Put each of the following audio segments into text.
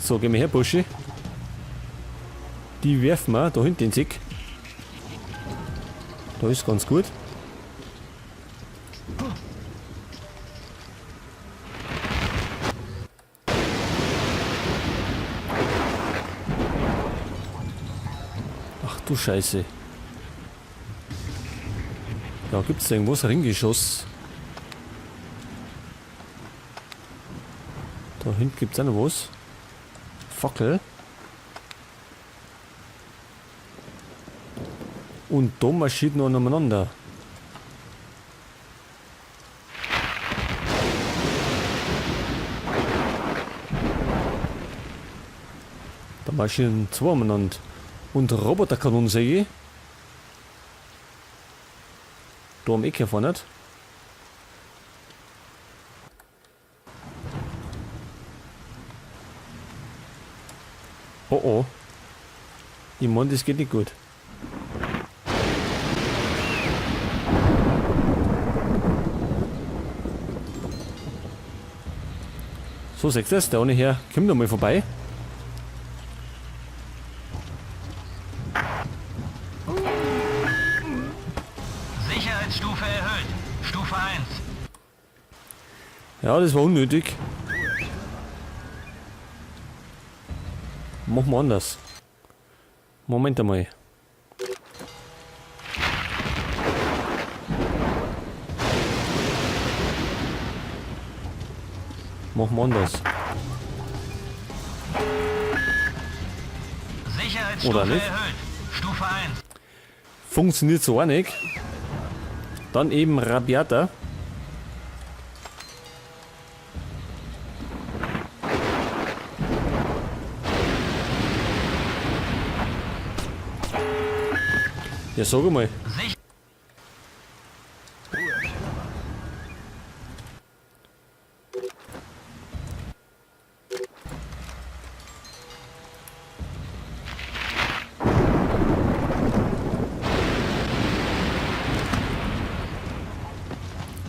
So, geh mal her, Bursche. Die werfen wir da hinten ins Eck. Da ist ganz gut. Ach du Scheiße. Da gibt's irgendwas Ringgeschoss. Da hinten gibt's auch noch was. Fackel. Und da marschiert noch umeinander. Da marschieren zwei umeinander. Und Roboterkanonen sehe ich. Da am Eck hervorne. nicht. Oh oh. Ich meine, das geht nicht gut. So, seht ihr das? Der eine her kommt noch mal vorbei. Sicherheitsstufe erhöht. Stufe 1. Ja, das war unnötig. Machen wir anders. Moment einmal. Machen wir anders. Sicherheitsstufe Oder nicht? erhöht. Stufe 1. Funktioniert so auch nicht. Dann eben Rabiata. Ja, sag einmal. Sich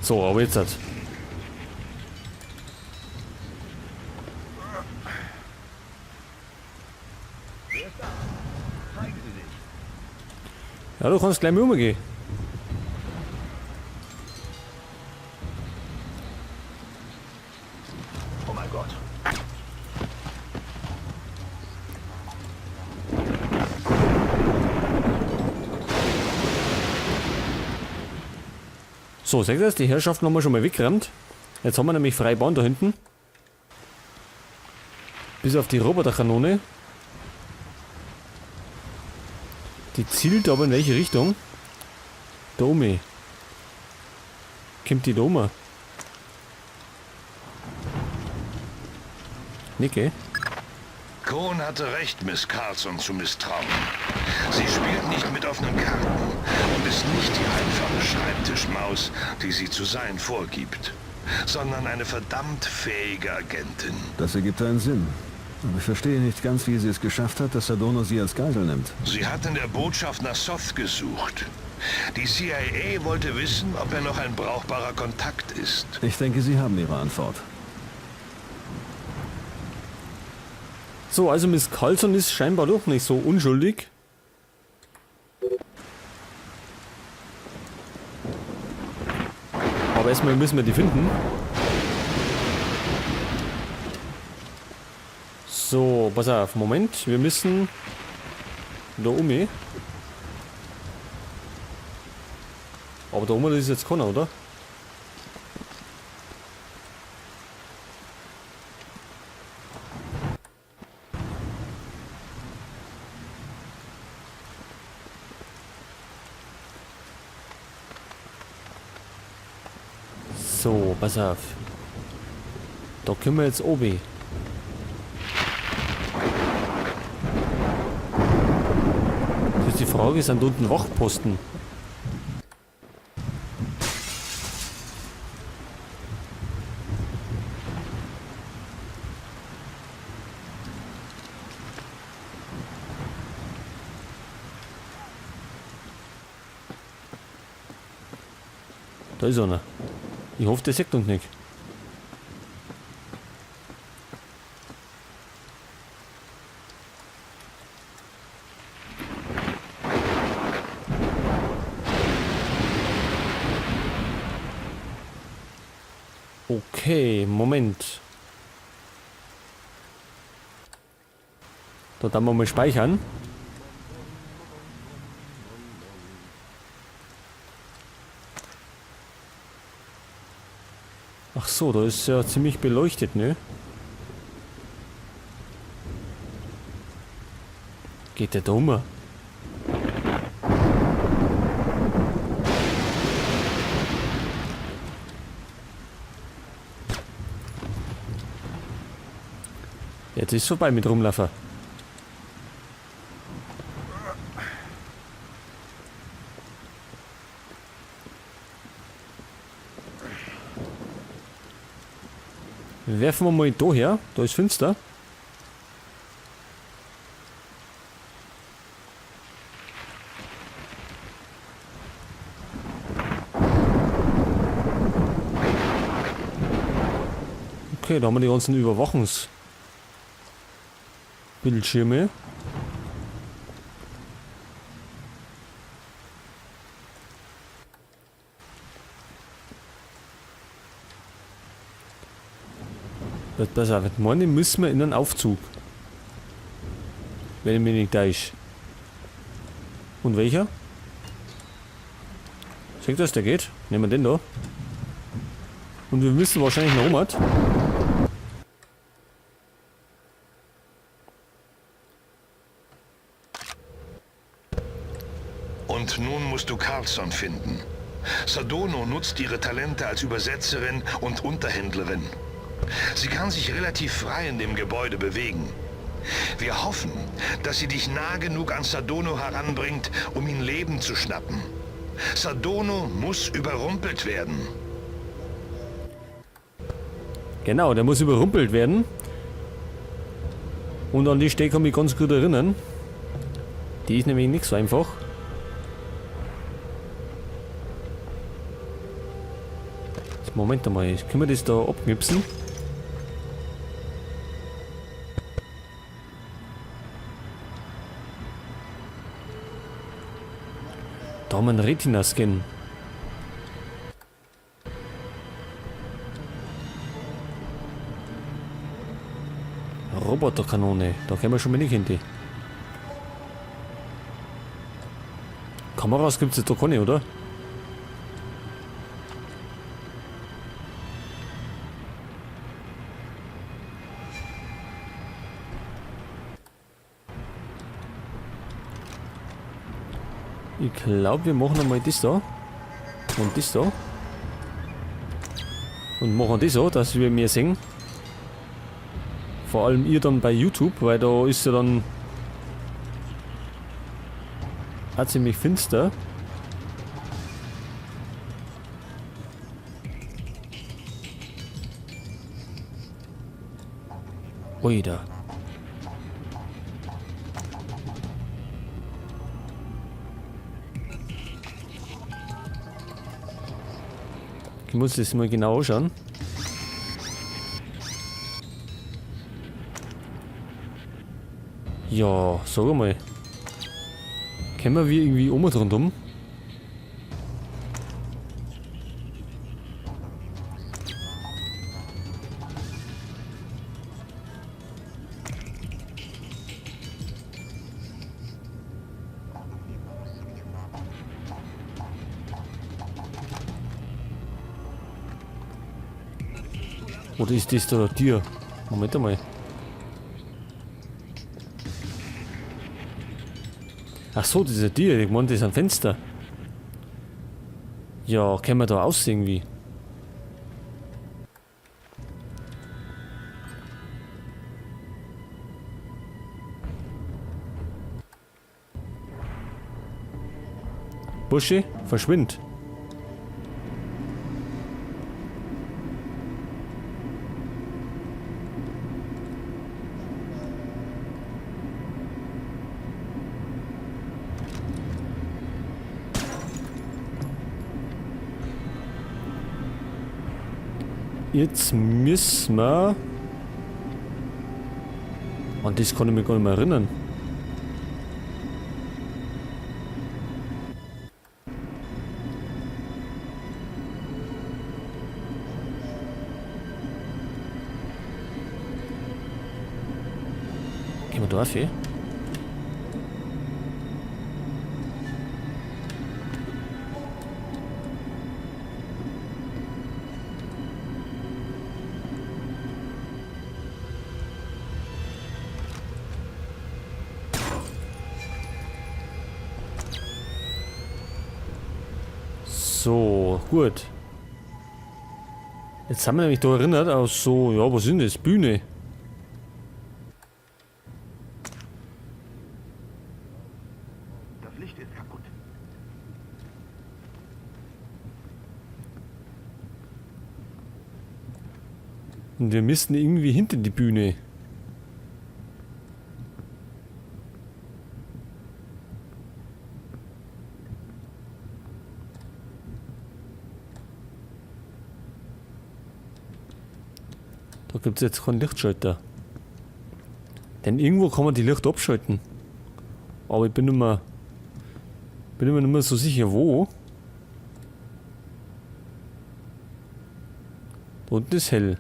So, aber jetzt hat. Ja, du kannst gleich mit umgehen. Oh mein Gott. So, seht ihr das? Die Herrschaften haben wir schon mal weggeräumt. Jetzt haben wir nämlich freie Bahn da hinten. Bis auf die Roboterkanone. Die zielt aber in welche Richtung? Da oben. Kommt die da oben? Nicht, gell? Cohn hatte recht, Miss Carlson zu misstrauen. Sie spielt nicht mit offenen Karten und ist nicht die einfache Schreibtischmaus, die sie zu sein vorgibt, sondern eine verdammt fähige Agentin. Das ergibt einen Sinn. Aber ich verstehe nicht ganz, wie sie es geschafft hat, dass Sadono sie als Geisel nimmt. Sie hat in der Botschaft nach Soth gesucht. Die CIA wollte wissen, ob er noch ein brauchbarer Kontakt ist. Ich denke, sie haben ihre Antwort. So, also Miss Carlson ist scheinbar doch nicht so unschuldig. Aber erstmal müssen wir die finden. So, pass auf, Moment. Wir müssen da um. Aber da oben ist jetzt keiner, oder? So, pass auf. Da können wir jetzt oben. Das ist die Frage, sind da unten Wachposten? Da ist einer. Ich hoffe, der sieht uns nicht. Okay, Moment. Da dann wir mal speichern. Ach so, da ist ja ziemlich beleuchtet, ne? Geht der da um? Jetzt ist vorbei mit rumlaufen. Werfen wir mal da her. Da ist finster. Okay, da haben wir die ganzen Überwachungsbildschirme. Pass auf, morgen müssen wir in einen Aufzug. Wenn ich mich nicht täusche. Und welcher? Seht ihr, dass der geht? Nehmen wir den da. Und wir müssen wahrscheinlich nach oben. Und nun musst du Carlson finden. Sadono nutzt ihre Talente als Übersetzerin und Unterhändlerin. Sie kann sich relativ frei in dem Gebäude bewegen. Wir hoffen, dass sie dich nah genug an Sadono heranbringt, um ihn lebend zu schnappen. Sadono muss überrumpelt werden. Genau, der muss überrumpelt werden. Und an die Stelle kann ich mich ganz gut erinnern. Die ist nämlich nicht so einfach. Jetzt, Moment einmal, können wir das da abknipsen? Da haben wir einen Retina-Scan. Roboterkanone, da können wir schon mal nicht hin. Kameras gibt es jetzt da keine, oder? Ich glaube, wir machen einmal das da. Und das da. Und machen das so, dass wir mehr sehen. Vor allem ihr dann bei YouTube, weil da ist ja dann auch ziemlich finster. Oida. Ich muss das mal genau anschauen. Ja, sag mal. Können wir irgendwie um und rundum? Oder ist das da Tier? Moment einmal. Ach so, das ist ein Tier. Ich meine, das ist ein Fenster. Ja, können wir da aus irgendwie? Bursche, verschwind. Jetzt müssen wir... An das kann ich mich gar nicht mehr erinnern. Dorf, eh? So, gut. Jetzt haben wir nämlich da erinnert, aus so, ja, was sind das? Bühne. Das Licht ist kaputt. Und wir müssen irgendwie hinter die Bühne. Da gibt es jetzt keinen Lichtschalter. Denn irgendwo kann man die Licht abschalten. Aber ich bin immer nicht mehr so sicher, wo. Da unten ist hell.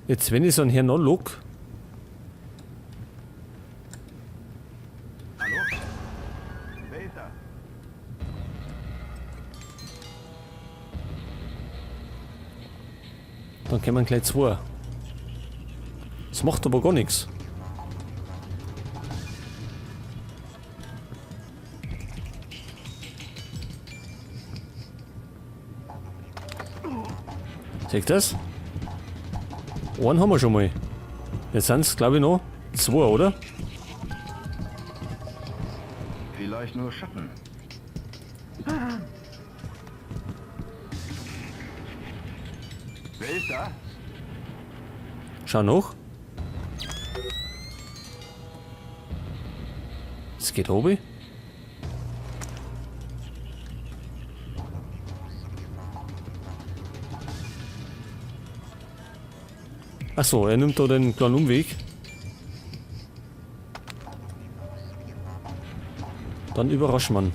Jetzt, wenn ich so einen Herrn anlock. Hallo? Wer ist da? Dann kommen gleich zwei. Das macht aber gar nichts. Seht ihr das? Einen haben wir schon mal. Jetzt sind es, glaube ich, noch zwei, oder? Vielleicht nur Schatten. Wer ist da? Schau noch. Es geht oben. Achso, er nimmt da den kleinen Umweg. Dann überrascht man.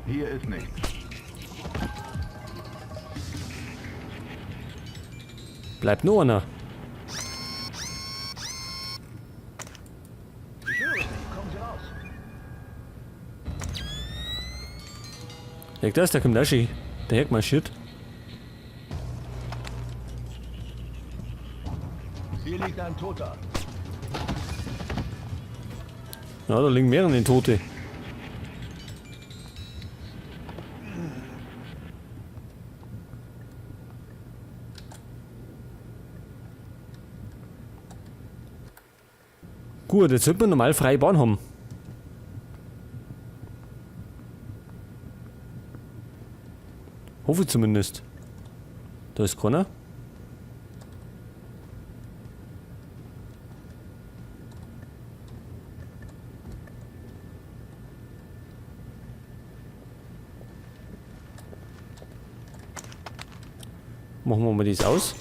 Hier ist nichts. Bleibt nur einer. Ich höre Sie. Kommen Sie raus. Ja, da ist der kommt auch schon. Der hergemarschiert. Hier liegt ein Toter. Ja, da liegen mehrere Tote. Gut, jetzt sollte man normal freie Bahn haben. Hoffe ich zumindest. Da ist keiner. Machen wir mal das aus.